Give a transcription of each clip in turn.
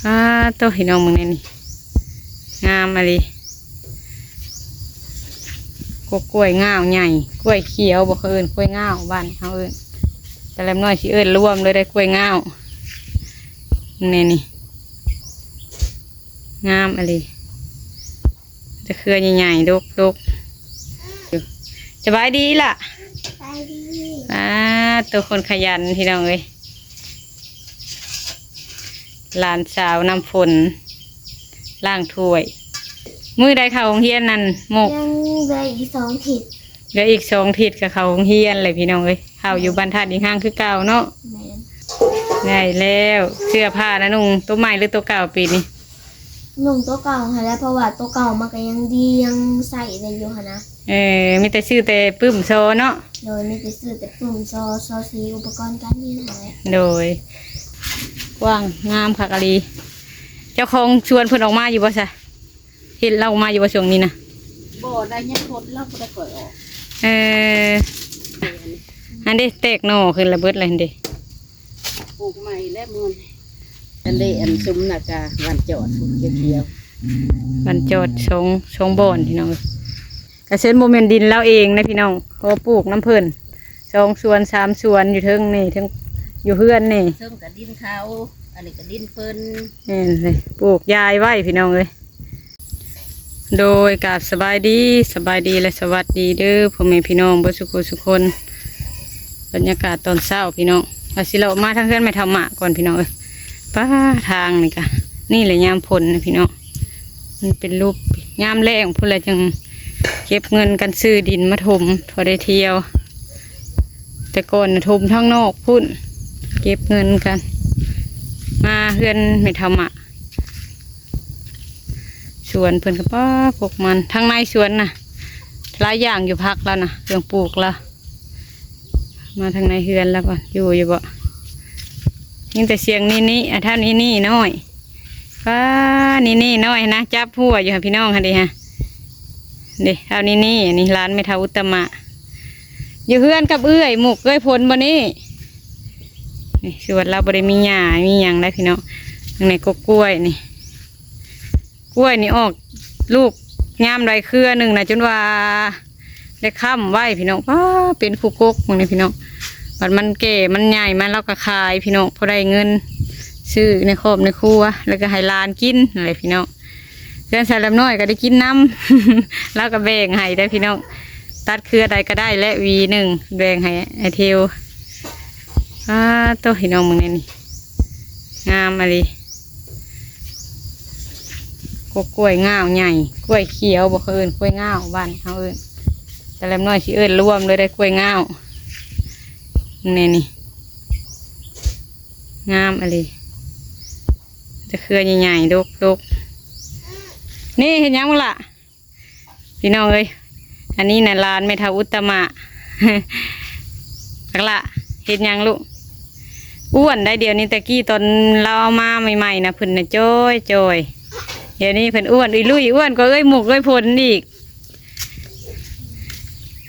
ອ້າໂຕ ພີ່ນ້ອງເບິ່ງແດ່ນີ້ ງາມອີ່ຫຼີ. ກະກ້ວຍງາວໃຫຍ່ ກ້ວຍຂຽວບໍ່ ເຂົາເອີ້ນກ້ວຍງາວ ບ້ານເຮົາເອີ້ນ. ຕາແຫຼມນ້ອຍຊິເອີ້ນລວມເລີຍໄດ໋ ກ້ວຍງາວ. ເບິ່ງແດ່ນີ້ ງາມອີ່ຫຼີ ແຕ່ເຄືອໃຫຍ່ໆ ດົກໆ. ສະບາຍດີລະ. ສະບາຍດີ. ອ້າໂຕ ຄົນຂະຫຍັນ ພີ່ນ້ອງເອີຍ. ຫຼານສາວນ້ຳຝົນລ້າງຖ້ວຍ. ມື້ໃດເຂົ້າໂຮງຮຽນນັ້ນ ມຸກ? ຍັງເຫຼືອອີກສອງທິດ. ເຫຼືອອີກສອງທິດກະເຂົ້າໂຮງຮຽນແຫຼະ ພີ່ນ້ອງເອີຍ. ເຂົ້າຢູ່ບ້ານທາດອີງຮັງຄືເກົ່າເນາະ. ແມ່ນ. ໄດ້ແລ້ວ. ເສື້ອຜ້ານະນຸ່ງໂຕໃໝ່ຫຼືໂຕເກົ່າປີນີ້? ນຸ່ງໂຕເກົ່າຫັ້ນແຫຼະ ເພາະວ່າໂຕເກົ່າມັນກະຍັງດີ ຍັງໃຊ້ໄດ້ຢູ່ຫັ້ນນະ. ເອີ ມີແຕ່ຊື້ແຕ່ປຶ້ມຊໍເນາະ. ໂດຍ ມີແຕ່ຊື້ແຕ່ປຶ້ມຊໍ ຊໍສີ ອຸປະກອນການຮຽນຫັ້ນແຫຼະ. ໂດຍ ກວ້າງງາມຄັກອີ່ຫຼີ. ເຈົ້າຂອງສວນເພິ່ນອອກມາຢູ່ບໍ່ຊະ? ເຫັນລາວອອກມາຢູ່ບໍ່ຊ່ວງນີ້ນະ? ບໍ່ໄດ້ ຍັງຄົນລາວບໍ່ໄດ້ຄ່ອຍອອກ. ເອີ ອັນເດ ແຕກໜໍ່ຂຶ້ນລະເບິດລະຫັ້ນເດ. ປູກໃໝ່ແລ້ວມື້ນີ້. ອັນເດ ອັນຊຸມນະກະບ້ານຈອດຂຽວໆ ບ້ານຈອດສອງ ສອງບ່ອນ ພີ່ນ້ອງ. ກະເຊິ່ນບໍ່ແມ່ນດິນລາວເອງນະພີ່ນ້ອງ ຂໍປູກນຳເພິ່ນສອງສວນສາມສວນ ຢູ່ເທິງນີ້ ເທິງຢູ່ເຮືອນນີ້. ເທິງກະດິນເຂົາ ອັນນີ້ກະດິນເພິ່ນ. ແມ່ນເລີຍ ປູກຢາຍໄວ້ ພີ່ນ້ອງເອີຍ. ໂດຍ ກາບສະບາຍດີ ສະບາຍດີ ແລະ ສະຫວັດດີເດີ ພໍ່ແມ່ພີ່ນ້ອງເບິດສຸຂູສຸຄົນ. ບັນຍາກາດຕອນເຊົ້າ ພີ່ນ້ອງ ວ່າຊິເລາະມາທາງເຮືອນແມ່ເຖົ້າໝ້າກ່ອນ ພີ່ນ້ອງເອີຍ. ປ້າ ທາງນີ້ກະ ນີ້ແຫຼະຍາມຝົນນະ ພີ່ນ້ອງ ມັນເປັນຮູບ. ຍາມແລ້ງພຸ້ນແຫຼະ ຈັ່ງເກັບເງິນກັນຊື້ດິນມາຖົມ ພໍໄດ້ທ່ຽວ. ແຕ່ກ່ອນນະຖົມທາງນອກພຸ້ນ ເກັບເງິນກັນ ມາເຮືອນແມ່ເຖົ້າໝ້າ. ສວນເພິ່ນກະປ້າ ພວກມັນ ທາງໃນສວນນະ ຫຼາຍຢ່າງຢູ່ ຜັກລາວນະ ເຄື່ອງປູກລາວ. ມາທາງໃນເຮືອນລາວກ່ອນ ຢູ່ຢູ່ບໍ່? ຍິນແຕ່ສຽງນີ້ນີ້ ອາ ທ້າວນີ້ນີ້ນ້ອຍ. ປ້າ ນີ້ນີ້ນ້ອຍນະ ຈັບຫົວຢູ່ຫັ້ນ ພີ່ນ້ອງຫັ້ນເດ ຫະ ເດ ທ້າວນີ້ນີ້. ອັນນີ້ຫຼານແມ່ເຖົ້າອຸດຕະມະ ຢູ່ເຮືອນກັບເອື້ອຍໝູກເອື້ອຍພົນບໍ່ນີ້. ນີ້ສວນລາວບໍ່ໄດ້ມີຫຍ້າມີຫຍັງໄດ໋ ພີ່ນ້ອງ. ທາງໃນກົກກ້ວຍນີ້ ກ້ວຍນີ້ອອກລູກຍາມໃດເຄືອໜຶ່ງນະ ຈົນວ່າໄດ້ຄ້ຳໄວ້ ພີ່ນ້ອງ. ປ້າ ເປັນຄູ່ກົກ ເບິ່ງນີ້ ພີ່ນ້ອງ. ບັດມັນແກ່ມັນໃຫຍ່ມາ ລາວກະຂາຍ ພີ່ນ້ອງ ພໍໄດ້ເງິນຊື້ໃນຄອບໃນຄົວ ແລ້ວກະໃຫ້ຫຼານກິນຫັ້ນແຫຼະ ພີ່ນ້ອງ. ເຮືອນສາວແຫຼມນ້ອຍກະໄດ້ກິນນຳ ລາວກະແບ່ງໃຫ້ໄດ໋ ພີ່ນ້ອງ. ຕັດເຄືອໃດກະໄດ້ແຫຼະ ຫວີໜຶ່ງ ແບ່ງໃຫ້ອ້າຍເທວ. ອ້າໂຕ ພີ່ນ້ອງເບິ່ງແດ່ນີ້ ງາມອີ່ຫຼີ. ກະກ້ວຍງາວໃຫຍ່ ກ້ວຍຂຽວບໍ່ ເຂົາເອີ້ນກ້ວຍງາວ ບ້ານເຮົາເອີ້ນ. ຕາແຫຼມນ້ອຍຊິເອີ້ນລວມເລີຍໄດ໋ ກ້ວຍງາວ. ເບິ່ງແດ່ນີ້ ງາມອີ່ຫຼີ ແຕ່ເຄືອໃຫຍ່ໆ ດົກໆ. ນີ້ເຮັດຫຍັງບັກຫຼ້າ? ພີ່ນ້ອງເອີຍ ອັນນີ້ນະຫຼານແມ່ເຖົ້າອຸດຕະມະ. ບັກຫຼ້າ ເຮັດຫຍັງລູກ? ອ້ວນໄດ໋ ດຽວນີ້. ແຕ່ກີ້ຕອນລາວເອົາມາໃໝ່ໆນະ ເພິ່ນນະຈ່ອຍໆ. ດຽວນີ້ເພິ່ນອ້ວນອຸຍລຸຍ ອ້ວນກວ່າເອື້ອຍໝູກເອື້ອຍພົນອີກ.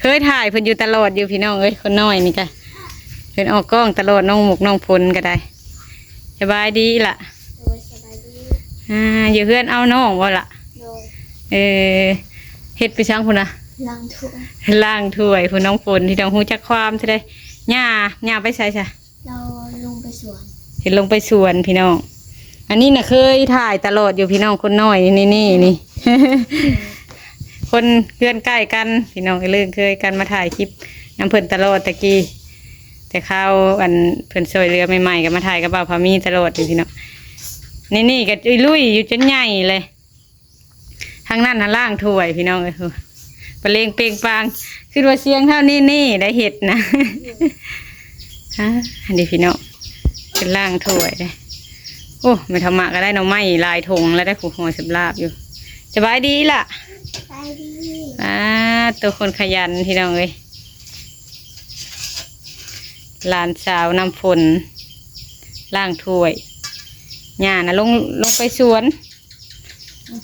ເຄີຍຖ່າຍເພິ່ນຢູ່ຕະຫຼອດຢູ່ ພີ່ນ້ອງເອີຍ. ຄົນນ້ອຍນີ້ກະ ເພິ່ນອອກກ້ອງຕະຫຼອດ ນ້ອງໝູກນ້ອງພົນກະໄດ້. ສະບາຍດີລະ? ໂດຍ ສະບາຍດີ. ອ່າ ຢູ່ເຮືອນເອົານ້ອງບໍ່ລະ? ໂດຍ. ເອີ ເຮັດໄປສັງພຸ້ນນະ? ລ້າງຖ້ວຍ. ລ້າງຖ້ວຍພຸ້ນ ນ້ອງຝົນ ທີ່ຕ້ອງຮູ້ຈັກຄວາມຊະເດ້. ຍ່າ ຍ່າໄປໃສຊະ? ລາວລົງໄປສວນ. ເຫັນລົງໄປສວນ ພີ່ນ້ອງ. ອັນນີ້ນະເຄີຍຖ່າຍຕະຫຼອດຢູ່ ພີ່ນ້ອງ ຄົນນ້ອຍນີ້ ນີ້ ນີ້. ຄົນເຮືອນໃກ້ກັນ ພີ່ນ້ອງ ເລີຍເຄີຍກັນ ມາຖ່າຍຄລິບນຳເພິ່ນຕະຫຼອດແຕ່ກີ້ ແຕ່ຄາວອັນເພິ່ນຊ່ວຍເຫຼືອໃໝ່ໆ ກະມາຖ່າຍກັບບ່າວພາມີຕະຫຼອດຢູ່ ພີ່ນ້ອງ. ນີ້ ນີ້ກະລຸຍຢູ່ຈົນໃຫຍ່ເລີຍ. ທາງນັ້ນຫັ້ນລ້າງຖ້ວຍ ພີ່ນ້ອງເອີຍ ປະເລັງເປັງປາງ. ຄິດວ່າສຽງເທົ່ານີ້ນີ້ໄດ້ເຮັດນະ. ອ່າ ອັນນີ້ພີ່ນ້ອງ ເພິ່ນລ້າງຖ້ວຍເດ້. ໂອ້ ແມ່ເຖົ້າໝ້າກະໄດ້ໜໍ່ໄມ້ຫຼາຍຖົງແລ້ວໄດ໋ ຜູ້ຫໍ່ສຳລາບຢູ່. ສະບາຍດີລະ? ສະບາຍດີ. ອ່າ ໂຕຄົນຂະຫຍັນ ພີ່ນ້ອງເອີຍ. ຫຼານສາວນ້ຳຝົນລ້າງຖ້ວຍ. ຍ່ານະລົງ ລົງໄປສວນ.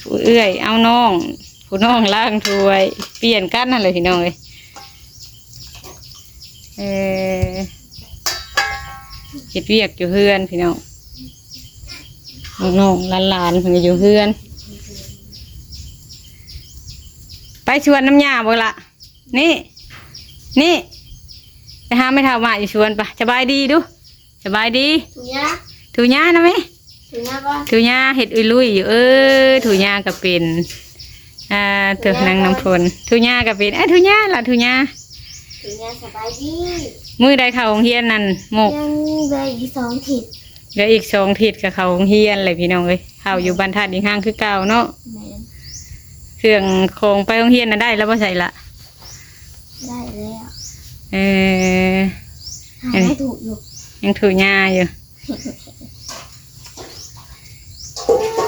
ຜູ້ເອື້ອຍເອົານ້ອງ ຜູ້ນ້ອງລ້າງຖ້ວຍ ປ່ຽນກັນຫັ້ນແຫຼະ ພີ່ນ້ອງເອີຍ. ເອີ ເຮັດວຽກຢູ່ເຮືອນ ພີ່ນ້ອງ. ນ້ອງໆຫຼານໆເພິ່ນກໍຢູ່ເຮືອນ. ໄປສວນນຳຍ່າບໍ່ລະ? ນີ້ ນີ້ ໄປຫາແມ່ເຖົ້າມາຢູ່ສວນປະ. ສະບາຍດີດູ. ສະບາຍດີ. ຖູຫຍ້າ ຖູຫຍ້ານຳແມ່. ຖູຫຍ້າກ່ອນ. ຖູຫຍ້າເຮັດອຸຍລຸຍຢູ່. ເອີ ຖູຫຍ້າກໍເປັນ. ອ່າ ເຖິງ ຖູຫຍ້າ ນາງນ້ຳຝົນ. ຖູຫຍ້າກໍເປັນ. ເອີ ຖູຫຍ້າລະ ຖູຫຍ້າ. ຖູຫຍ້າສະບາຍດີ. ມື້ໃດເຂົ້າໂຮງຮຽນນັ້ນ ໂມກ? ຍັງເຫຼືອອີກສອງທິດ. ເຫຼືອອີກສອງທິດກໍເຂົ້າໂຮງຮຽນແຫຼະພີ່ນ້ອງເອີຍ. ເຂົ້າຢູ່ບ້ານທາດອີງຮ່າງຄືເກົ່າເນາະ. ແມ່ນ. ເຄື່ອງຂອງໄປໂຮງຮຽນນະໄດ້ແລ້ວບໍ່ໃສລະ? ໄດ້ແລ້ວ. ເອີ ຫາ ຍັງຖູຢູ່ ຍັງຖູຫຍ້າຢູ່.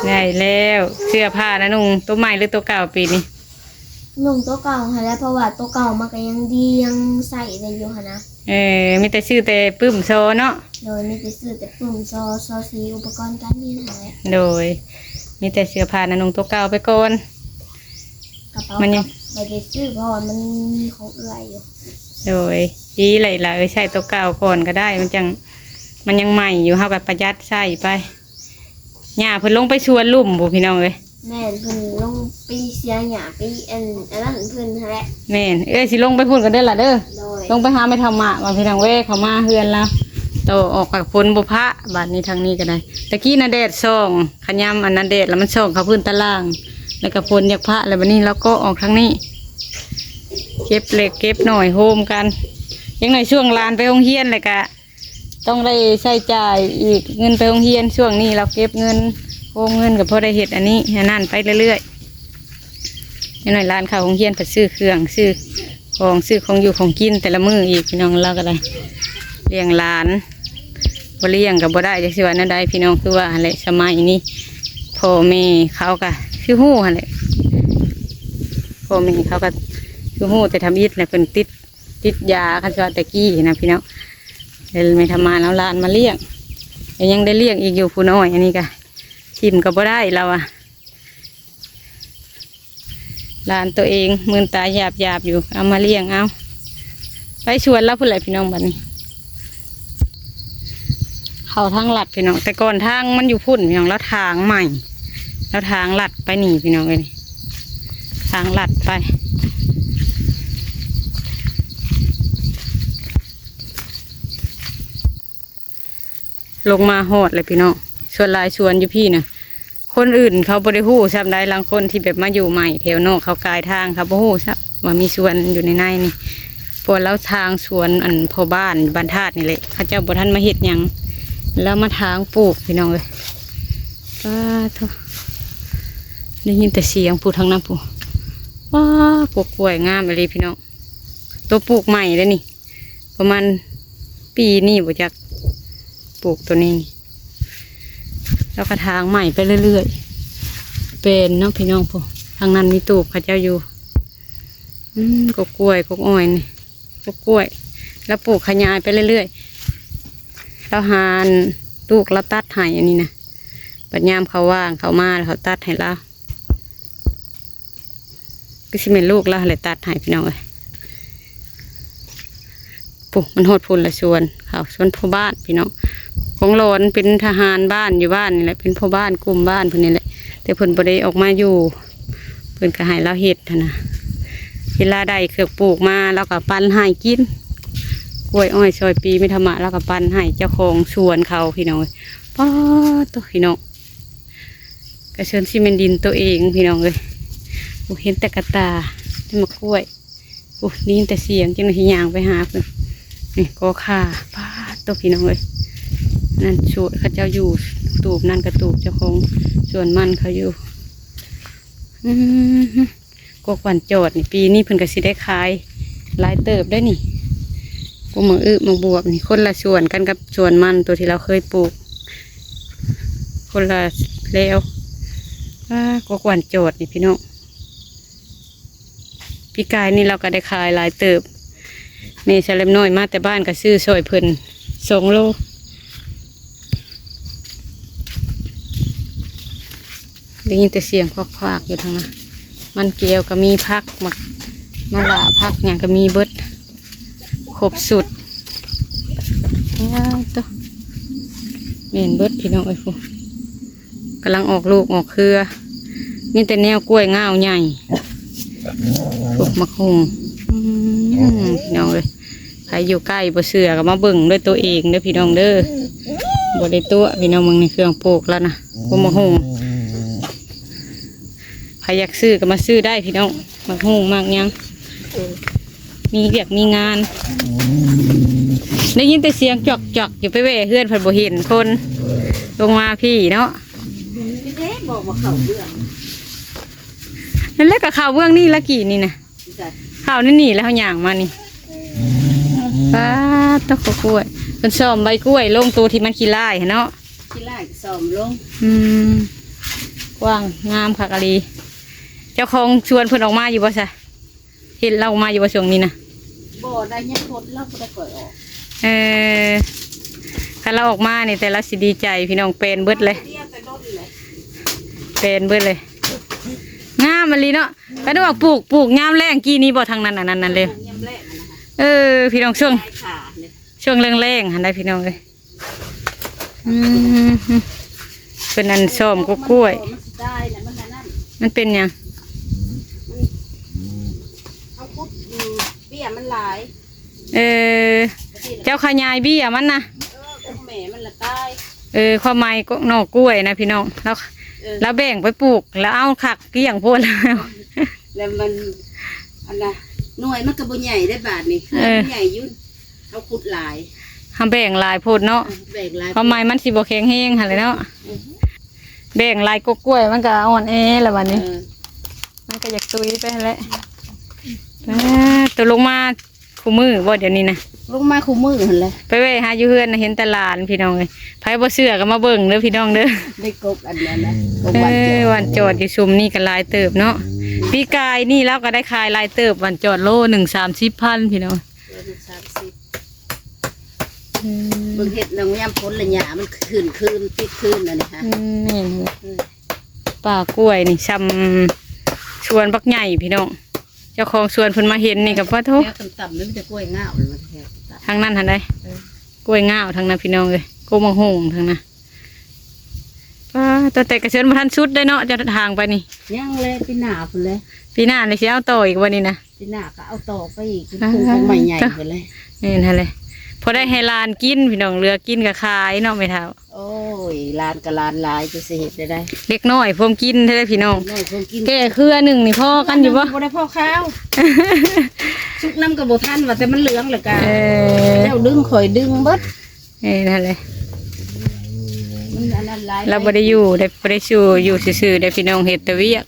ໄດ້ແລ້ວ. ເສື້ອຜ້ານະນຸ່ງໂຕໃໝ່ຫຼືໂຕເກົ່າປີນີ້? ນຸ່ງໂຕເກົ່າຫັ້ນແຫຼະ ເພາະວ່າໂຕເກົ່າມັນກໍຍັງດີ ຍັງໃຊ້ໄດ້ຢູ່ຫັ້ນນະ. ເອີ ມີແຕ່ຊື້ແຕ່ປຶ້ມຊໍເນາະ. ໂດຍ ມີແຕ່ຊື້ແຕ່ປຶ້ມຊໍ ຊໍສີ ອຸປະກອນການຮຽນຫັ້ນແຫຼະ. ໂດຍ ມີແຕ່ເສື້ອຜ້ານະນຸ່ງໂຕເກົ່າໄປກ່ອນ. ກະເປົາມັນຍັງ ກໍບໍ່ໄດ້ຊື້ ເພາະວ່າມັນມີຂອງເອື້ອຍຢູ່. ໂດຍ ດີແຫຼະ ອີ່ຫຼ້າເອີຍ ໃຊ້ໂຕເກົ່າກ່ອນກໍໄດ້ ມັນຈັ່ງ ມັນຍັງໃໝ່ຢູ່ ເຮົາກໍປະຢັດໃຊ້ໄປ. ຍ່າເພິ່ນລົງໄປສວນລຸ່ມພຸ້ນພີ່ນ້ອງເອີຍ. ແມ່ນ ເພິ່ນລົງໄປເສຍຫຍ້າ ໄປອັນ ອັນນັ້ນເພິ່ນຫັ້ນແຫຼະ. ແມ່ນ ເອື້ອຍຊິລົງໄປພຸ້ນກ່ອນເດີລະເດີ. ໂດຍ ລົງໄປຫາແມ່ເຖົ້າມາວ່າພີ່ນ້ອງເວີຍ ເຂົ້າມາເຮືອນລາວ ຕໍ່ອອກກັບຝົນບໍ່ພະ. ບາດນີ້ທາງນີ້ກໍໄດ້ ຕະກີ້ນະແດດສ່ອງ ຂະຍາມອັນນະແດດລະມັນສ່ອງເຂົ້າພື້ນຕາລ່າງ ແລ້ວກໍຝົນຢາກພະ ແລ້ວບາດນີ້ລາວກໍອອກທາງນີ້ ເກັບເລັກເກັບໜ້ອຍໂຮມກັນ. ຈັ່ງໜ້ອຍຊ່ວງຫຼານໄປໂຮງຮຽນ ແລ້ວກະ ຕ້ອງໄດ້ໃຊ້ຈ່າຍອີກ ເງິນໄປໂຮງຮຽນ. ຊ່ວງນີ້ລາວເກັບເງິນ ໂຮມເງິນກໍພໍໄດ້ເຮັດອັນນີ້ອັນນັ້ນໄປເລື້ອຍໆ. ຢ່າງໜ້ອຍຫຼານເຂົ້າໂຮງຮຽນ ກໍຊື້ເຄື່ອງ ຊື້ຂອງ ຊື້ຂອງຢູ່ຂອງກິນແຕ່ລະມື້ອີກ ພີ່ນ້ອງ. ລາວກໍໄດ້ລ້ຽງຫຼານ ບໍ່ລ້ຽງກໍບໍ່ໄດ້ ຈັກຊິວ່າແນວໃດ ພີ່ນ້ອງ. ຄືວ່າຫັ້ນແຫຼະ ສະໄໝນີ້ພໍ່ແມ່ເຂົາກໍຄືຮູ້ຫັ້ນແຫຼະ ພໍ່ແມ່ເຂົາກໍຄືຮູ້ແຕ່ທຳອິດນະ ເພິ່ນຕິດ ຕິດຢາ ຄັນຊິວ່າແຕ່ກີ້ນະພີ່ນ້ອງ. ແລ້ວແມ່ທຳມານເອົາຫຼານມາລ້ຽງ ແລ້ວຍັງໄດ້ລ້ຽງອີກຢູ່ຜູ້ນ້ອຍ. ອັນນີ້ກະຖິ້ມກໍບໍ່ໄດ້ລາວວ່າ ຫຼານໂຕເອງ ມື່ນຕາຢາບໆຢູ່ ເອົາມາລ້ຽງເອົາ. ໄປສວນລາວພຸ້ນແຫຼະພີ່ນ້ອງ. ບັດນີ້ເຂົ້າທາງລັດພີ່ນ້ອງ ແຕ່ກ່ອນທາງມັນຢູ່ພຸ້ນພີ່ນ້ອງ ລາວຖາງໃໝ່ ລາວຖາງລັດໄປນີ້ພີ່ນ້ອງເອີຍ ທາງລັດໄປ. ລົງມາຮອດແລ້ວພີ່ນ້ອງ. ສ່ວນຫຼາຍສວນຢູ່ພີ້ນະ ຄົນອື່ນເຂົາບໍ່ໄດ້ຮູ້ຊ້ຳໃດ໋ ລາງຄົນທີ່ແບບມາຢູ່ໃໝ່ແຖວນອກ ເຂົາກາຍທາງ ເຂົາບໍ່ຮູ້ຊ້ຳວ່າມີສວນຢູ່ໃນໃນນີ້. ເພາະວ່າລາວທາງສວນອັນພໍ່ບ້ານບ້ານທາດນີ້ແຫຼະ ເຂົາເຈົ້າບໍ່ທັນມາເຮັດຫຍັງ ລາວມາທາງປູກພີ່ນ້ອງເອີຍ. ປາໂທ້ ໄດ້ຍິນແຕ່ສຽງ ຜູ້ທາງນັ້ນຜູ້ ປາ ກົກກ້ວຍງາມອີ່ຫຼີພີ່ນ້ອງ. ໂຕປູກໃໝ່ເດ້ນີ້ ປະມານປີນີ້ບໍ່ຈັກ ປູກໂຕນີ້. ແລ້ວກະທາງໃໝ່ໄປເລື້ອຍໆ ເປັນເນາະພີ່ນ້ອງ. ຜູ້ທາງນັ້ນມີຕູບເຂົາເຈົ້າຢູ່ ອືມ ກົກກ້ວຍ ກົກອ້ອຍນີ້ ກົກກ້ວຍ ລາວປູກຂະຫຍາຍໄປເລື້ອຍໆ. ລາວຫາອັນ ລູກລາວຕັດໃຫ້ອັນນີ້ນະ ບັດຍາມເຂົາວ່າງເຂົາມາ ເຂົາຕັດໃຫ້ລາວ. ຄືຊິແມ່ນລູກລາວຫັ້ນແຫຼະຕັດໃຫ້ພີ່ນ້ອງເອີຍ. ປຸ ມັນຮອດພຸ້ນລະສວນເຂົາ ສວນພໍ່ບ້ານພີ່ນ້ອງ. ຂອງຫຼອນເປັນທະຫານບ້ານ ຢູ່ບ້ານນີ້ແຫຼະ ເປັນພໍ່ບ້ານກຸ່ມບ້ານເພິ່ນນີ້ແຫຼະ ແຕ່ເພິ່ນບໍ່ໄດ້ອອກມາຢູ່ ເພິ່ນກໍໃຫ້ລາວເຮັດຫັ້ນນະ. ເວລາໄດ້ເຄື່ອງປູກມາ ລາວກໍປັ່ນໃຫ້ກິນ ກ້ວຍອ້ອຍຊອຍປີ ແມ່ທຳມະ ລາວກໍປັ່ນໃຫ້ເຈົ້າຂອງສວນເຂົາພີ່ນ້ອງເອີຍ. ປາໂທ້ ພີ່ນ້ອງ ກະເຊີນຊິແມ່ນດິນໂຕເອງພີ່ນ້ອງເອີຍ. ໂອ້ ເຫັນແຕ່ກະຕ່າ ແຕ່ໝາກກ້ວຍ. ໂອ້ ໄດ້ຍິນແຕ່ສຽງ ຈັ່ງໄດ້ຊິຍ່າງໄປຫາເພິ່ນ. ນີ້ກໍຂ່າ ປາໂທ້ ພີ່ນ້ອງເອີຍ. ນັ້ນສວນເຂົາເຈົ້າຢູ່ ຕູບນັ້ນກະຕູບເຈົ້າຂອງສວນມັນເຂົາຢູ່. ອືມ ກົກຫວ່ານຈອດນີ້ ປີນີ້ເພິ່ນກໍຊິໄດ້ຂາຍຫຼາຍເຕີບໄດ໋ນີ້. ໂອ້ ໝາກອຶໝາກບວບນີ້ ຄົນລະສວນກັນກັບສວນມັນໂຕທີ່ລາວເຄີຍປູກ ຄົນລະແລວ. ອາ ກົກຫວ່ານຈອດນີ້ພີ່ນ້ອງ ປີກາຍນີ້ລາວກໍໄດ້ຂາຍຫຼາຍເຕີບ. ແມ່ສະແລັມນ້ອຍມາແຕ່ບ້ານກໍຊື້ຊ່ອຍເພິ່ນສອງໂລ. ໄດ້ຍິນແຕ່ສຽງຄວັກໆຢູ່ທາງນັ້ນ. ມັນແກ້ວກໍມີ ຜັກ ໝາກ ໝາກຫຼ້າ ຜັກຫຍັງກໍມີເບິດ ຄົບຊຸດ. ອ້າໂທ້ ແມ່ນເບິດພີ່ນ້ອງເອີຍ ພຸ້ນ ກຳລັງອອກລູກອອກເຄືອ ມີແຕ່ແນວກ້ວຍງາວໃຫຍ່ ພວກໝາກຫຸ່ງ ອືມ ພີ່ນ້ອງເອີຍ ໃຜຢູ່ໃກ້ບໍ່ເຊື່ອກໍມາເບິ່ງດ້ວຍຕົວເອງເດີພີ່ນ້ອງເດີ ບໍ່ໄດ້ຕົວະພີ່ນ້ອງ ເບິ່ງໃນເຄື່ອງປູກລະນະ ພວກໝາກຫຸ່ງ ໃຜຢາກຊື້ກໍມາຊື້ໄດ້ພີ່ນ້ອງ ໝາກຫຸ່ງໝາກຫຍັງ ມີວຽກມີງານ ໄດ້ຍິນແຕ່ສຽງຈອກໆ ຢູ່ ໄປແວ່ເຮືອນພັດບໍ່ເຫັນຄົນ ລົງມາພີ້ເນາະ ນີ້ເດ້ ບອກວ່າເຂົ້າເບື້ອງ ນັ້ນແຫຼະ ກໍເຂົ້າເບື້ອງນີ້ລະກີ້ນີ້ນະ ເຂົ້າໃນນີ້ແລ້ວເຮົາຍ່າງມານີ້ ປາດ ຕະ ກະກ້ວຍ ເພິ່ນສ້ອມໃບກ້ວຍລົງ ໂຕທີ່ມັນຂີ້ລ້າຍຫັ້ນເນາະ ຂີ້ລ້າຍກໍສ້ອມລົງ ອືມ ກວ້າງງາມຄັກອີ່ຫຼີ ເຈົ້າຂອງສວນເພິ່ນອອກມາຢູ່ບໍ່ຊະ? ເຫັນລາວອອກມາຢູ່ບໍ່ຊ່ວງນີ້ນະ? ບໍ່ໄດ້ ຍັງຄົນລາວບໍ່ໄດ້ຄ່ອຍອອກ ເອີ ຄັນລາວອອກມານີ້ແຕ່ລາວຊິດີໃຈພີ່ນ້ອງ ແປນເບິດເລີຍ ແປນເບິດເລີຍ ງາມອີ່ຫຼີເນາະ ກະນຶກວ່າປູກ ປູກຍາມແລ້ງກີ້ນີ້ບໍ່ ທາງນັ້ນ ອັນນັ້ນ ນັ້ນເດ້ ເອີ ພີ່ນ້ອງ ຊ່ວງ ຊ່ວງແລ້ງໆ ຫັ້ນໄດ໋ພີ່ນ້ອງເອີຍ ອືມ ເປັນອັນສ້ອມກະກ້ວຍ ມັນເປັນຫຍັງ? ເຮົາຂຸດ ເບ້ຍມັນຫຼາຍ ເອີ ເຈົ້າຂະຫຍາຍເບ້ຍມັນນະ ເອີ ຄວາມໝາຍກໍໜໍ່ກ້ວຍນະພີ່ນ້ອງ ລາວ ລາວແບ່ງໄປປູກ ລາວເອົາຄັກກ້ຽງໂພດແລ້ວ ແລ້ວມັນ ອັນນະ ໜ່ວຍມັນກໍບໍ່ໃຫຍ່ໄດ໋ບາດນີ້ ເອີ ມັນໃຫຍ່ຢູ່ ເຮົາຂຸດຫຼາຍ ເຮົາແບ່ງຫຼາຍໂພດເນາະ ເອີ ແບ່ງຫຼາຍ ຄວາມໝາຍມັນຊິບໍ່ແຂງແຮງຫັ້ນແຫຼະເນາະ ເອີ ແບ່ງຫຼາຍກະກ້ວຍມັນກໍອ່ອນແອລະບາດນີ້ ເອີ ມັນກໍຢາກຕຸຍໄປຫັ້ນແຫຼະ ປາດ ຕົກລົງມາຄູ່ມື້ບໍ່ດຽວນີ້ນະ? ລົງມາຄູ່ມື້ຫັ້ນແຫຼະ ໄປແວ່ຫາຢູ່ເຮືອນນະ ເຫັນແຕ່ຫຼານພີ່ນ້ອງເອີຍ ໃຜບໍ່ເຊື່ອກໍມາເບິ່ງເດີພີ່ນ້ອງເດີ ໄດ້ກົກອັນນັ້ນນະ ກົກ ເອີ ຫວ່ານຈອດ ຫວ່ານຈອດຢູ່ຊຸມນີ້ກໍຫຼາຍເຕີບເນາະ ປີກາຍນີ້ລາວກໍໄດ້ຂາຍຫຼາຍເຕີບ ຫວ່ານຈອດໂລໜຶ່ງສາມສິບພັນພີ່ນ້ອງ ໂລໜຶ່ງສາມສິບ ອືມ ເບິ່ງເຮັດນຳຍາມຝົນລະຫຍ້າມັນຂຶ້ນຄືນ ຕິດຄືນອັນນີ້ຫະ ອືມ ແມ່ນ ອືມ ປ່າກ້ວຍນີ້ຊ່ຳສວນບັກໃຫຍ່ພີ່ນ້ອງ ເຈົ້າຂອງສວນເພິ່ນມາເຫັນນີ້ກໍ ປະໂທ ແຖວຕ່ຳໆ ມີແຕ່ກ້ວຍງາວ ທາງນັ້ນຫັ້ນໃດ໋ ເອີ ກ້ວຍງາວທາງນັ້ນພີ່ນ້ອງເອີຍ ກົກໝາກຫຸ່ງທາງນັ້ນ ປາດ ແຕ່ກະເຊີນບໍ່ທັນສຸດໄດ໋ເນາະ ເຈົ້າທາງໄປນີ້ ຍັງແລະ ປີໜ້າພຸ້ນແຫຼະ ປີໜ້ານີ້ຊິເອົາຕໍ່ອີກບໍ່ນີ້ນະ? ປີໜ້າກໍເອົາຕໍ່ໄປອີກ ເປັນ ອ່າ ໂຄງໃໝ່ໃຫຍ່ພຸ້ນແຫຼະ ແມ່ນຫັ້ນແຫຼະ ພໍໄດ້ໃຫ້ຫຼານກິນພີ່ນ້ອງ ເຫຼືອກິນກໍຂາຍເນາະແມ່ເຖົ້າ ໂອ້ຍ ຫຼານກໍຫຼານຫຼາຍ ຈະຊິເຮັດໄດ້ໃດ ເດັກນ້ອຍພວມກິນແທ້ພີ່ນ້ອງ ເດັກນ້ອຍພວມກິນ ແກ່ເຄືອໜຶ່ງນີ້ພໍກັນຢູ່ບໍ່? ບໍ່ໄດ້ພໍຄາວ ສຸກນຳກໍບໍ່ທັນ ວ່າແຕ່ມັນເຫຼືອງແລ້ວກໍ ເອີ ເຈົ້າດຶງຂ້ອຍດຶງເບິດ ເອີ ນັ້ນແຫຼະ ມັນອັນນັ້ນຫຼາຍ ລາວບໍ່ໄດ້ຢູ່ໄດ໋ ບໍ່ໄດ້ຢູ່ ຢູ່ຊື່ໆ ໄດ້ພີ່ນ້ອງ ເຮັດແຕ່ວຽກ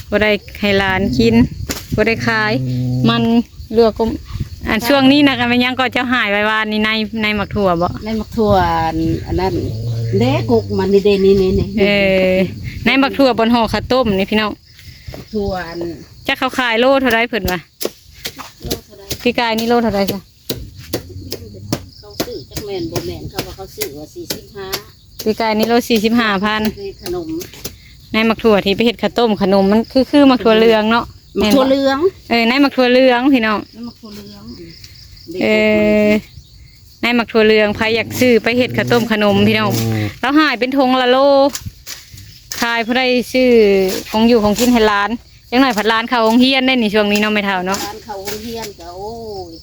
ບໍ່ໄດ້ໃຫ້ຫຼານກິນ ບໍ່ໄດ້ຂາຍ ມັນເຫຼືອກົມ ອັນຊ່ວງນີ້ນະ ແມ່ນຫຍັງກໍເຈົ້າຫາຍໄວ້ວ່ານີ້ ໃນ ໃນໝາກຖົ່ວບໍ່? ໃນໝາກຖົ່ວ ອັນ ອັນນັ້ນເດ້ ກົກມັນນີ້ເດ້ ນີ້ໆ ເອີ ໃນໝາກຖົ່ວບ່ອນຫໍ່ເຂົ້າຕົ້ມນີ້ພີ່ນ້ອງ ຖົ່ວ ອັນ ຈັກເຂົາຂາຍໂລເທົ່າໃດເພິ່ນວ່າ? ໂລເທົ່າໃດ? ປີກາຍນີ້ໂລເທົ່າໃດຊະ? ເຂົາຊື້ຈັກແມ່ນບໍ່ແມ່ນ ເຂົາວ່າເຂົາຊື້ວ່າສີ່ສິບຫ້າ ປີກາຍນີ້ໂລສີ່ສິບຫ້າພັນ ຂະໜົມ ໃນໝາກຖົ່ວທີ່ໄປເຮັດເຂົ້າຕົ້ມຂະໜົມ ມັນຄື ຄືໝາກຖົ່ວເຫຼືອງເນາະ ໝາກຖົ່ວເຫຼືອງ ເອີ ໃນໝາກຖົ່ວເຫຼືອງພີ່ນ້ອງ ໃນໝາກຖົ່ວເຫຼືອງ ເອີ ໃນໝາກຖົ່ວເຫຼືອງ ໃຜຢາກຊື້ໄປເຮັດເຂົ້າຕົ້ມຂະໜົມພີ່ນ້ອງ ລາວຫາຍເປັນຖົງລະໂລ ຂາຍ ພໍໄດ້ຊື້ຂອງຢູ່ຂອງກິນໃຫ້ຫຼານ ຈັກໜ້ອຍພັດຫຼານເຂົ້າໂຮງຮຽນໄດ໋ນີ້ ຊ່ວງນີ້ເນາະແມ່ເຖົ້າເນາະ ຫຼານເຂົ້າໂຮງຮຽນກໍ ໂອ້ຍ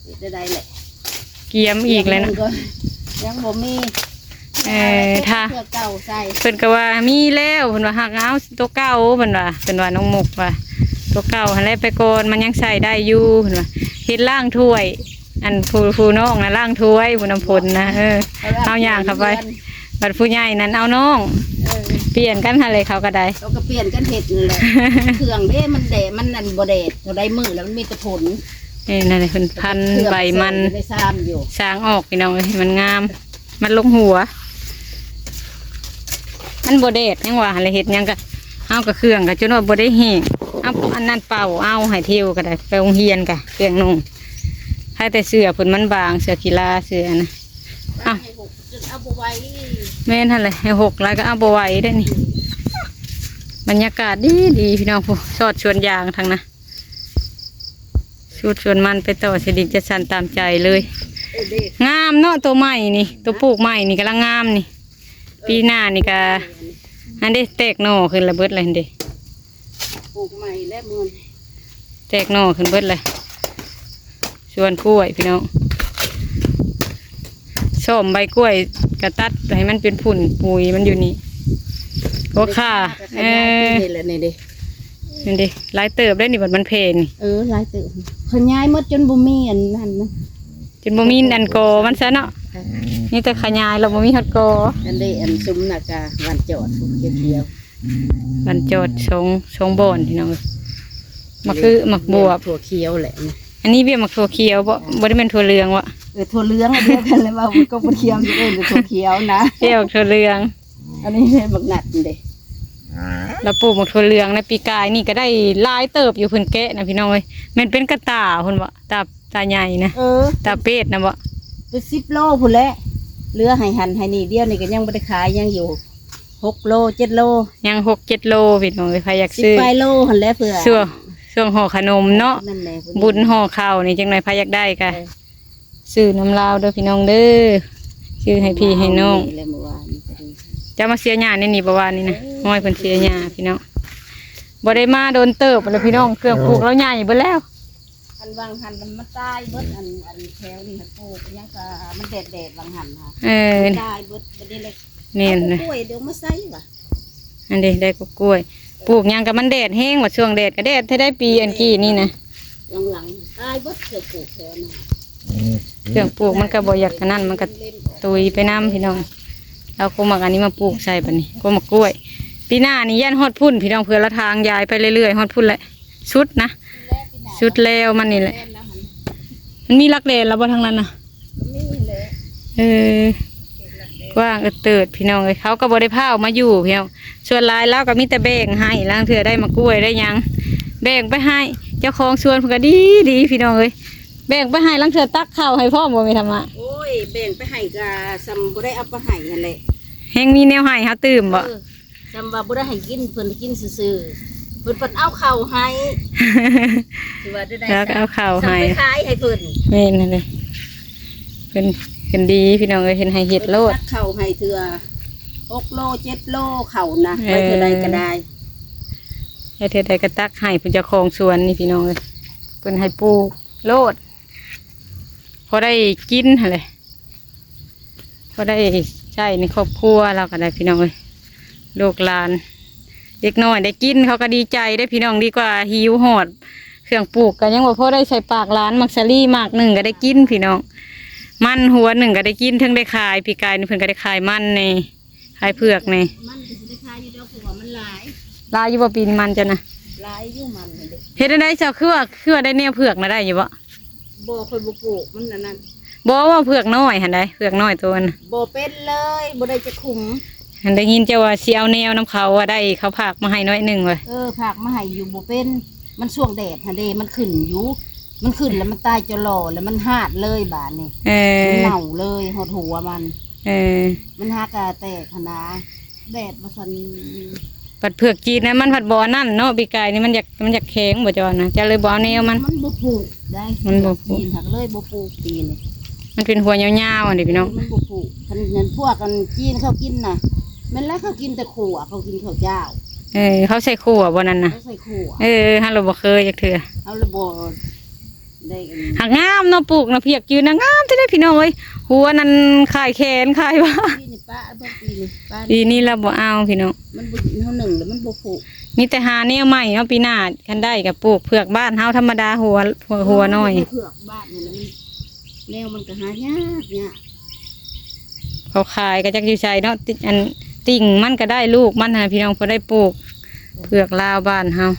ເຮັດໄດ້ໃດແຫຼະ ກຽມອີກແລ້ວເນາະ ຍັງບໍ່ມີ ເອີ ຖ້າ ເສື້ອເກົ່າໃສ່ ເພິ່ນກໍວ່າມີແລ້ວ ເພິ່ນວ່າຫາກເອົາໂຕເກົ່າ ເພິ່ນວ່າ ເພິ່ນວ່າ ນ້ອງມຸກວ່າ ໂຕເກົ່າຫັ້ນແຫຼະໄປກ່ອນ ມັນຍັງໃສ່ໄດ້ຢູ່ ເພິ່ນວ່າ ເຮັດລ້າງຖ້ວຍ ອັນຜູ້ ຜູ້ນ້ອງນະລ້າງຖ້ວຍ ຜູ້ນ້ຳຝົນນະ ເອີ ເຮົາຍ່າງເຂົ້າໄປ ບັດຜູ້ໃຫຍ່ນັ້ນເອົານ້ອງ ເອີ ປ່ຽນກັນຫັ້ນແຫຼະ ເຂົາກໍໄດ້ ເຂົາກໍປ່ຽນກັນເຮັດນັ້ນແຫຼະ ເຄື່ອງເດ້ ມັນແດດ ມັນອັນບໍ່ແດດ ເທົ່າໃດມື້ແລ້ວມັນມີແຕ່ຝົນ ເອີ ນັ້ນແຫຼະ ເພິ່ນພັນໃບມັນ ໄດ້ຊາມຢູ່ ສ້າງອອກພີ່ນ້ອງເອີຍ ມັນງາມ ມັນລົງຫົວ ມັນບໍ່ແດດ ຍັງວ່າຫັ້ນແຫຼະ ເຮັດຫຍັງກະ ເຮົາກະເຄື່ອງກະຈົນວ່າບໍ່ໄດ້ແຫ້ງ ເອົາອັນນັ້ນເປົ່າເອົາ ໃຫ້ເທວກະໄດ້ ໄປໂຮງຮຽນກະ ເຄື່ອງນຸ່ງ ໃຫ້ແຕ່ເສື້ອເພິ່ນມັນບາງ ເສື້ອກິລາ ເສື້ອອັນນະ ເອົາ ເອົາບໍ່ໄຫວ ແມ່ນຫັ້ນແຫຼະ ໃຫ້ຫົກຫຼາຍກະເອົາບໍ່ໄຫວເດ້ນີ້ ບັນຍາກາດດີໆ ພີ່ນ້ອງ ຜູ້ຊອດສວນຢາງທາງນະ ສູດສວນມັນໄປຕໍ່ ຊິດິນຈັດສັນຕາມໃຈເລີຍ ງາມເນາະ ໂຕໃໝ່ນີ້ ໂຕປູກໃໝ່ນີ້ກຳລັງງາມນີ້ ເອີ ປີໜ້ານີ້ກະ ອັນເດ້ ແຕກໜໍ່ຂຶ້ນລະເບິດລະຫັ້ນເດ້ ປູກໃໝ່ແລ້ວມື້ນີ້ ແຕກໜໍ່ຂຶ້ນເບິດລະ ສວນກ້ວຍພີ່ນ້ອງ. ສ້ອມໃບກ້ວຍກະຕັດໃຫ້ມັນເປັນຝຸ່ນ ປຸຍມັນຢູ່ນີ້ ໂອຄາ ເອີ ນີ້ແຫຼະ ນີ້ເດ້ ນັ້ນເດ້ ຫຼາຍເຕີບໄດ໋ນີ້ ບັດມັນແຜ່ນີ້ ເອີ ຫຼາຍເຕີບ ຂະຫຍາຍໝົດຈົນບໍ່ມີອັນນັ້ນນະ ຈົນບໍ່ມີອັນກໍມັນຊະເນາະ ເອີ ມີແຕ່ຂະຫຍາຍແລ້ວບໍ່ມີຮອດກໍ ອັນເດ້ ອັນຊຸມນະກະຫວ່ານຈອດຂຽວໆ ຫວ່ານຈອດສອງ ສອງບ່ອນພີ່ນ້ອງເອີຍ ໝາກອຶ ໝາກບວບ ຖົ່ວຂຽວແຫຼະ ອັນນີ້ວຽກໝາກຖົ່ວຂຽວບໍ່ ບໍ່ໄດ້ແມ່ນຖົ່ວເຫຼືອງວະ ເອີ ຖົ່ວເຫຼືອງອັນດຽວກັນແຫຼະ ວ່າກໍບໍ່ຂຽວ ເອີ້ນຖົ່ວຂຽວນະ ວຽກໝາກຖົ່ວເຫຼືອງ ອັນນີ້ແມ່ນບັກນັດເດ້ ລາວປູກໝາກຖົ່ວເຫຼືອງໃນປີກາຍນີ້ກໍໄດ້ຫຼາຍເຕີບຢູ່ ເພິ່ນແກະນະພີ່ນ້ອງເອີຍ ແມ່ນເປັນກະຕ່າພຸ້ນບໍ່ ຕາ ຕາໃຫຍ່ນະ ເອີ ຕາເປດນະບໍ່ ເປັນສິບໂລພຸ້ນແຫຼະ ເຫຼືອໃຫ້ຫັ້ນໃຫ້ນີ້ ດຽວນີ້ກໍຍັງບໍ່ໄດ້ຂາຍ ຍັງຢູ່ຫົກໂລ ເຈັດໂລ ຍັງຫົກເຈັດໂລພີ່ນ້ອງເອີຍ ໃຜຢາກຊື້ ສິບປາຍໂລຫັ້ນແຫຼະ ເພື່ອຊ່ວງ ຊ່ວງຫໍ່ຂະໜົມເນາະ ນັ້ນແຫຼະ ບຸນຫໍ່ເຂົ້ານີ້ ຈັກໜ່ອຍໃຜຢາກໄດ້ກໍ ເອີ ຊື້ນຳລາວເດີພີ່ນ້ອງເດີ ຊື້ໃຫ້ພີ່ໃຫ້ນ້ອງ ເຈົ້າມາເສຍຫຍ້າໃນນີ້ບໍ່ວານນີ້ນະ ເອີ ຫ້ອຍເພິ່ນເສຍຫຍ້າພີ່ນ້ອງ ບໍ່ໄດ້ມາດົນເຕີບແລ້ວພີ່ນ້ອງ ເຄື່ອງປູກລາວໃຫຍ່ເບິດແລ້ວ ອັນຫວ່າງຫັ້ນມັນຕາຍເບິດ ອັນ ອັນແຖວນີ້ຫັ້ນປູກຫຍັງກະມັນແດດໆຫວ່າງຫັ້ນຫະ ເອີ ມັນຕາຍເບິດ ບັດນີ້ແຫຼະ ແມ່ນ ເອົາກ້ວຍດຽວມາໃສ່ຫວາ ອັນເດ ໄດ້ກໍກ້ວຍ ເອີ ປູກຫຍັງກະມັນແດດແຮງວ່າ ຊ່ວງແດດກະແດດແທ້ໃດ ປີອັນກີ້ນີ້ນະ ຫຼັງໆຕາຍເບິດ ເຄື່ອງປູກແຖວນັ້ນ ເຄື່ອງປູກມັນກະບໍ່ຢາກອັນນັ້ນ ມັນກະຕຸຍໄປນຳພີ່ນ້ອງ ເອົາກົກໝາກອັນນີ້ມາປູກໃສ່ບັດນີ້ ກົກໝາກກ້ວຍ ປີໜ້ານີ້ຢ້ານຮອດພຸ້ນພີ່ນ້ອງ ເພື່ອລະທາງຢາຍໄປເລື້ອຍໆ ຮອດພຸ້ນແຫຼະ ສຸດນະ ສຸດແລ້ວມັນນີ້ແຫຼະ ມັນມີຫຼັກແດນແລ້ວບໍ່ທາງນັ້ນນະ ເອີ ກວ້າງເອີເຕີດພີ່ນ້ອງເອີຍ ເຂົາກໍບໍ່ໄດ້ພາອອກມາຢູ່ພີ່ນ້ອງ ສ່ວນຫຼາຍລາວກໍມີແຕ່ແບ່ງໃຫ້ ລາງເທື່ອໄດ້ໝາກກ້ວຍໄດ້ຫຍັງ ແບ່ງໄປໃຫ້ເຈົ້າຂອງສວນເພິ່ນກໍດີໆ ພີ່ນ້ອງເອີຍ ແບ່ງໄປໃຫ້ ລາງເທື່ອຕັກເຂົ້າໃຫ້ພ້ອມບໍ່ແມ່ທຳມະ ໂອ້ຍ ແບ່ງໄປໃຫ້ກໍສ່ຳບໍ່ໄດ້ເອົາໄປໃຫ້ຫັ້ນແຫຼະ ແຮ່ງມີແນວໃຫ້ເຮົາຕື່ມບໍ່ ເອີ ສ່ຳວ່າບໍ່ໄດ້ໃຫ້ກິນ ເພິ່ນກິນຊື່ໆ ເພິ່ນເພິ່ນເອົາເຂົ້າໃຫ້ ຄືວ່າໄດ້ ແລ້ວກໍເອົາເຂົ້າໃຫ້ ສ່ຳໄປຂາຍໃຫ້ເພິ່ນ ແມ່ນຫັ້ນເດ້ ເພິ່ນ ເພິ່ນດີພີ່ນ້ອງເອີຍ ເພິ່ນໃຫ້ເຮັດໂລດ ຕັກເຂົ້າໃຫ້ເທື່ອຫົກໂລເຈັດໂລເຂົ້ານະ ເອີ ໄປເທື່ອໃດກໍໄດ້ ໄປເທື່ອໃດກໍຕັກໃຫ້ຜູ້ເຈົ້າຂອງສວນນີ້ພີ່ນ້ອງເອີຍ ເພິ່ນໃຫ້ປູກໂລດ ພໍໄດ້ກິນຫັ້ນແຫຼະ ພໍໄດ້ໃຊ້ໃນຄອບຄົວລາວກໍໄດ້ພີ່ນ້ອງເອີຍ ລູກຫຼານ ເດັກນ້ອຍໄດ້ກິນເຂົາກໍດີໃຈເດ້ພີ່ນ້ອງ ດີກວ່າຫິວຮອດ ເຄື່ອງປູກກໍຍັງບໍ່ພໍໄດ້ໃສ່ປາກຫຼານ ໝາກສາລີໝາກໜຶ່ງກໍໄດ້ກິນພີ່ນ້ອງ ມັນຫົວໜຶ່ງກໍໄດ້ກິນ ເຖິງໄດ້ຂາຍ ປີກາຍນີ້ເພິ່ນກໍໄດ້ຂາຍມັນແດ່ ຂາຍເຜືອກແດ່ ມັນກໍຊິໄດ້ຂາຍຢູ່ດອກ ເພາະວ່າມັນຫຼາຍ ຫຼາຍຢູ່ບໍ່ປີນີ້ມັນເຈົ້ານະ ຫຼາຍຢູ່ມັນນັ້ນເດ້ ເຮັດແນວໃດເຈົ້າ ຄືວ່າ ຄືວ່າໄດ້ແນວເຜືອກນະ ໄດ້ຢູ່ບໍ່? ບໍ່ ຂ້ອຍບໍ່ປູກ ມັນອັນນັ້ນ ບໍ່ ເວົ້າເຜືອກນ້ອຍຫັ້ນໃດ ເຜືອກນ້ອຍໂຕນັ້ນ ບໍ່ເປັນເລີຍ ບໍ່ໄດ້ຈັກຂຸມ ຫັ້ນໄດ້ຍິນເຈົ້າວ່າຊິເອົາແນວນຳເຂົາ ວ່າໄດ້ເຂົາຝາກມາໃຫ້ໜ້ອຍໜຶ່ງວ່າ ເອີ ຝາກມາໃຫ້ຢູ່ ບໍ່ເປັນ ມັນຊ່ວງແດດຫັ້ນເດ້ ມັນຂຶ້ນຢູ່ ມັນຂຶ້ນແລ້ວມັນຕາຍຈະຫຼໍ່ ແລ້ວມັນຫາດເລີຍບາດນີ້ ເອີ ມັນເນົ່າເລີຍ ຮອດຫົວມັນ ເອີ ມັນຫາກະແຕກຫັ້ນນາ ແດດວ່າຊັ້ນ ບັດເຜືອກຈີນນະ ມັນພັດບໍ່ອັນນັ້ນເນາະ ປີກາຍນີ້ມັນຢາກ ມັນຢາກແຂງບໍ່ເຈົ້ານະ ເຈົ້າເລີຍບໍ່ເອົາແນວມັນ ມັນບໍ່ຜູກໄດ໋ ມັນບໍ່ຜູກ ເຜືອກຈີນຫັ້ນເລີຍບໍ່ຜູກປີນີ້ ມັນເປັນຫົວຍາວໆຫັ້ນເດ້ພີ່ນ້ອງ ມັນບໍ່ຜູກ ຄັນນັ້ນພວກອັນຈີນເຂົາກິນນະ ແມ່ນແລ້ວເຂົາກິນແຕ່ຂົ້ວ ເຂົາກິນເຂົ້າເຈົ້າ ເອີ ເຂົາໃສ່ຂົ້ວບໍ່ນັ້ນນະ ເຂົາໃສ່ຂົ້ວ ເອີ ເຮົາລະບໍ່ເຄີຍຈັກເທື່ອ ເຮົາລະບໍ່ ໄດ້ອັນ ຫາກງາມເນາະ ປູກນະ ເຜືອກຈືນນະ ງາມແທ້ເດ້ພີ່ນ້ອງເອີຍ ຫົວນັ້ນຂາຍແຂນຂາຍວ່າ ປີນີ້ປະເບິ່ງ ປີນີ້ປະ ປີນີ້ລະບໍ່ເອົາພີ່ນ້ອງ ມັນບໍ່ ເຮົາໜຶ່ງແລ້ວມັນບໍ່ຜູກ ມີແຕ່ຫາແນວໃໝ່ເນາະ ປີໜ້າຄັນໄດ້ກໍປູກເຜືອກບ້ານເຮົາທຳມະດາ ຫົວ ຫົວ ຫົວນ້ອຍ ເຜືອກບ້ານນີ້ແຫຼະ ມັນ ແນວມັນກໍຫາຍາກຍາກ ເຂົາຂາຍກໍຈັກຢູ່ໃສເນາະ ຕິ ອັນ ຕິ່ງມັນກໍໄດ້ ລູກມັນຫັ້ນນະພີ່ນ້ອງ ພໍໄດ້ປູກເຜືອກລາວບ້ານເຮົາ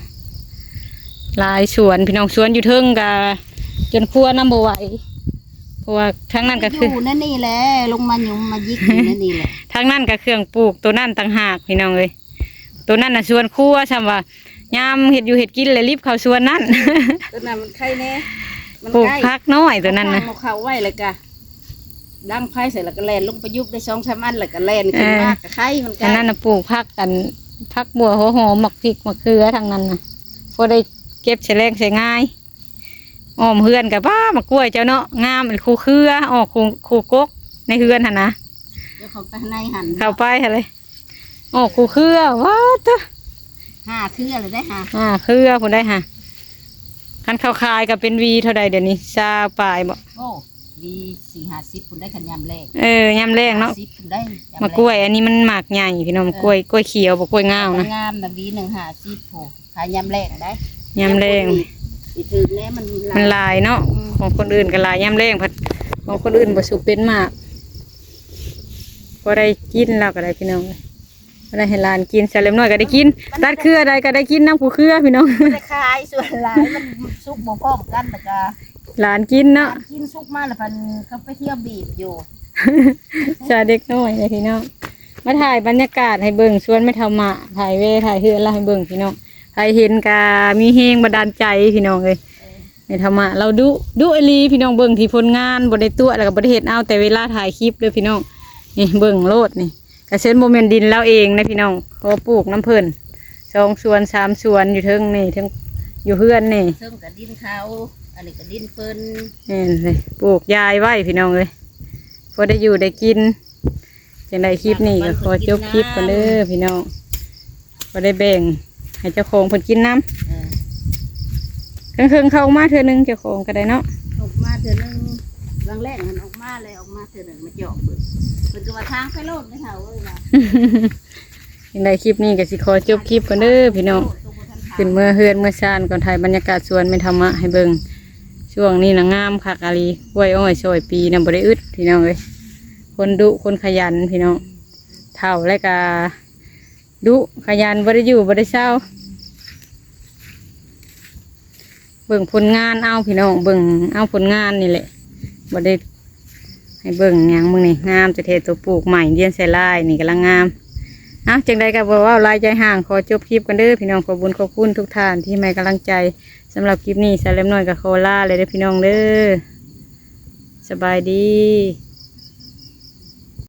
ຫຼາຍສວນພີ່ນ້ອງ ສວນຢູ່ເທິງກໍຈົນຄົວນຳບໍ່ໄຫວ ເພາະວ່າທາງນັ້ນກໍຄື ຢູ່ໃນນີ້ແຫຼະ ລົງມາຫຍຸມມາຢິກຢູ່ໃນນີ້ແຫຼະ ທາງນັ້ນກໍເຄື່ອງປູກ ໂຕນັ້ນຕ່າງຫາກພີ່ນ້ອງເອີຍ ໂຕນັ້ນນະສວນຄົວ ຊ່ຳວ່າຍາມເຮັດຢູ່ເຮັດກິນແລ້ວລິບເຂົ້າສວນນັ້ນ ໂຕນັ້ນມັນໄຄແດ່ ມັນ ປູກ ໃກ້ ຜັກນ້ອຍໂຕນັ້ນນະ ເອົາເຂົ້າໄວ້ແລ້ວກະດັງໄຟໃສ່ ແລ້ວກະແລ່ນລົງໄປຍຸບໄດ້ສອງສາມອັນ ແລ້ວກະແລ່ນຂຶ້ນມາ ເອີ ກະໄຄ ມັນໃກ້ ອັນນັ້ນນະປູກຜັກ ອັນ ຜັກບົ່ວ ຫົວຫອມ ໝາກພິກ ໝາກເຂືອ ທາງນັ້ນນະ ພໍໄດ້ເກັບໃສ່ແລງໃສ່ງາຍ ອ້ອມເຮືອນກະ ປ້າ ໝາກກ້ວຍເຈົ້າເນາະ ງາມ ອັນ ຄູ່ເຄືອ ອອກຄູ່ ຄູ່ກົກໃນເຮືອນຫັ້ນນະ เดี๋ยวเขาไปในหั่น เข้าไปหั่นเลย ออกคู่เครือ ว้าเต๊อะ ห้าเครือเลยได้ห้า ห้าเครือพุ้นได้หา คันเขาขายก็เป็นหวีเท่าใด๋เดี๋ยวนี้ ซาวปลายบ่ โอ้ หวีสี่ห้าสิบพุ้นได้ คันยามแลง เออ ยามแลงเนาะ ห้าสิบพุ้นได้ ยามแลง มะกล้วยอันนี้มันหมากใหญ่พี่น้อง เออ กล้วย กล้วยเขียวบ่ กล้วยงาวนะ งามนะ หวีหนึ่งห้าสิบโห ขายยามแลงได้ ยามแลง ยามฝนนี่ สิถืกแน่ มันหลาย มันหลายเนาะ อืม ของคนอื่นก็หลาย ยามแลงพัด ของคนอื่นบ่สุกเป็นหมาก พอได้กินแล้วก็ได้พี่น้อง พอได้ให้หลานกิน สาวเล็มน้อยก็ได้กิน ตัดเครือใดก็ได้กินนำผู้เครือพี่น้อง บ่ได้ขาย ส่วนหลายมันสุกบ่พร้อมกัน แล้วก็ หลานกินเนาะ หลานกินสุกมาแล้วพันเขาไปเที่ยวบีบอยู่ สาวเด็กน้อยเลยพี่น้อง มาถ่ายบรรยากาศให้เบิ่งสวนแม่เฒ่าหมะ ถ่ายแว่ถ่ายเฮือนลาวให้เบิ่งพี่น้อง ใครเห็นก็มีแฮงบันดาลใจพี่น้องเอ้ย เออ แม่เฒ่าหมะลาวดุ ดุอีหลีพี่น้อง เบิ่งที่ผลงาน บ่ได้ตั๋วแล้วก็บ่ได้เฮ็ด เอาแต่เวลาถ่ายคลิปเด้อพี่น้อง นี่เบิ่งโลดนี่ กะเซินบ่แม่นดินลาวเองนะพี่น้อง ขอปลูกนำเพิ่น สองสวน สามสวน อยู่เทิงนี่ เทิง อยู่เฮือนนี่ เทิงกะดินเขา อันนี้กะดินเพิ่น แม่นเลย ปลูกยายไว้พี่น้องเอ้ย พอได้อยู่ได้กิน จั่งใด๋คลิปนี้ก็ขอจบคลิปก่อนเด้อพี่น้อง พอได้แบ่งให้เจ้าของเพิ่นกินนำ เออ เคิ่งๆ เขาออกมาเทื่อหนึ่งเจ้าของก็ได้เนาะ ออกมาเทื่อหนึ่ง บางแรกมันออกมาเลย ออกมาเทื่อหนึ่งมาเจาะเบิ่ง เพิ่นก็ว่าทางไปโลดแม่เฒ่าเอ้ยว่า จั่งใด๋คลิปนี้ก็สิขอจบคลิปก่อนเด้อพี่น้อง ขึ้นเมือเฮือนเมือซานก่อน ถ่ายบรรยากาศสวนแม่เฒ่าหมะให้เบิ่ง ช่วงนี้นะงามคักอีหลี กล้วยอ้อยซอยปีนะบ่ได้อึดพี่น้องเอ้ย คนดุคนขยันพี่น้อง เฒ่าแล้วก็ดุขยันบ่ได้อยู่บ่ได้เซา เบิ่งผลงานเอาพี่น้อง เบิ่งเอาผลงานนี่แหละ บ่ได้ให้เบิ่งหยัง มื้อนี้งามแท้ๆ ตัวปลูกใหม่เลี้ยงใส่ลายนี่กำลังงาม เอ้า จั่งใด๋ก็บ่เว้าหลายใจห่าง ขอจบคลิปก่อนเด้อพี่น้อง ขอบบุญขอบคุณทุกท่านที่ให้กำลังใจ สำหรับคลิปนี้สาวเล็มน้อยก็ขอลาเลยเด้อพี่น้องเด้อ สบายดี